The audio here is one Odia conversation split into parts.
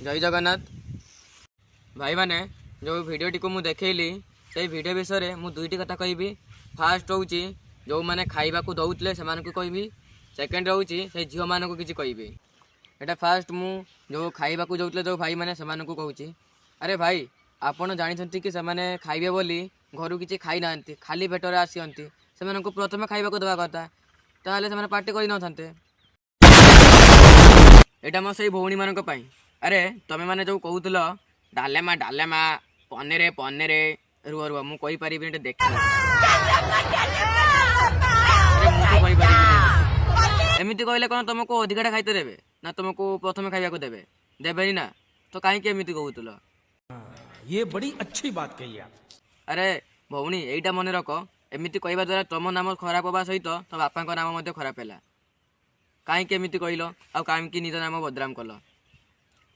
ଜୟ ଜଗନ୍ନାଥ। ଭାଇମାନେ, ଯେଉଁ ଭିଡ଼ିଓଟିକୁ ମୁଁ ଦେଖେଇଲି, ସେଇ ଭିଡ଼ିଓ ବିଷୟରେ ମୁଁ ଦୁଇଟି କଥା କହିବି। ଫାଷ୍ଟ ହେଉଛି ଯେଉଁମାନେ ଖାଇବାକୁ ଦେଉଥିଲେ ସେମାନଙ୍କୁ କହିବି, ସେକେଣ୍ଡ ହେଉଛି ସେଇ ଝିଅମାନଙ୍କୁ କିଛି କହିବି। ଏଇଟା ଫାଷ୍ଟ ମୁଁ ଯେଉଁ ଖାଇବାକୁ ଦେଉଥିଲେ ଯେଉଁ ଭାଇମାନେ, ସେମାନଙ୍କୁ କହୁଛି। ଆରେ ଭାଇ, ଆପଣ ଜାଣିଛନ୍ତି କି ସେମାନେ ଖାଇବେ ବୋଲି ଘରୁ କିଛି ଖାଇନାହାନ୍ତି, ଖାଲି ପେଟରେ ଆସିଛନ୍ତି। ସେମାନଙ୍କୁ ପ୍ରଥମେ ଖାଇବାକୁ ଦେବା କଥା, ତାହେଲେ ସେମାନେ ପାଟି କରିନଥାନ୍ତେ। ଏଇଟା ମୋ ସେଇ ଭଉଣୀମାନଙ୍କ ପାଇଁ। ଆରେ ତମେମାନେ ଯେଉଁ କହୁଥିଲ ଡାଲେମା ଡାଲେମା, ପନିରେ ପନିରେ, ରୁହ ରୁହ, ମୁଁ କହିପାରିବିନି, ଟିକେ ଦେଖ। ଆରେ ମୁଁ ତ କହିପାରିବିନି। ଏମିତି କହିଲେ କ'ଣ ତମକୁ ଅଧିକାଟା ଖାଇତେ ଦେବେ ନା ତମକୁ ପ୍ରଥମେ ଖାଇବାକୁ ଦେବେ? ଦେବେନି ନା, ତ କାହିଁକି ଏମିତି କହୁଥିଲ? ये बड़ी अच्छी बात कही आप। ଆରେ ଭଉଣୀ, ଏଇଟା ମନେ ରଖ, ଏମିତି କହିବା ଦ୍ୱାରା ତମ ନାମ ଖରାପ ହେବା ସହିତ ତମ ବାପାଙ୍କ ନାମ ମଧ୍ୟ ଖରାପ ହେଲା। କାହିଁକି ଏମିତି କହିଲ ଆଉ କାହିଁକି ନିଜ ନାମ ବଦନାମ କଲ?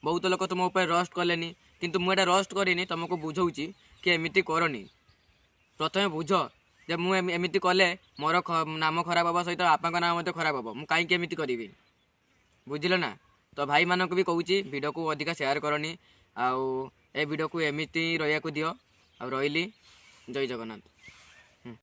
ବହୁତ ଲୋକ ତୁମ ଉପରେ ରୋଷ୍ଟ କଲେନି, କିନ୍ତୁ ମୁଁ ଏଇଟା ରୋଷ୍ଟ କରିନି, ତମକୁ ବୁଝଉଛି କି ଏମିତି କରନି। ପ୍ରଥମେ ବୁଝ ଯେ ମୁଁ ଏମିତି କଲେ ମୋର ନାମ ଖରାପ ହେବା ସହିତ ବାପାଙ୍କ ନାମ ମଧ୍ୟ ଖରାପ ହେବ, ମୁଁ କାହିଁକି ଏମିତି କରିବି? ବୁଝିଲ ନା? ତ ଭାଇମାନଙ୍କୁ ବି କହୁଛି, ଭିଡ଼ିଓକୁ ଅଧିକା ସେୟାର କରନି ଆଉ ଏ ଭିଡ଼ିଓକୁ ଏମିତି ରହିବାକୁ ଦିଅ। ଆଉ ରହିଲି, ଜୟ ଜଗନ୍ନାଥ।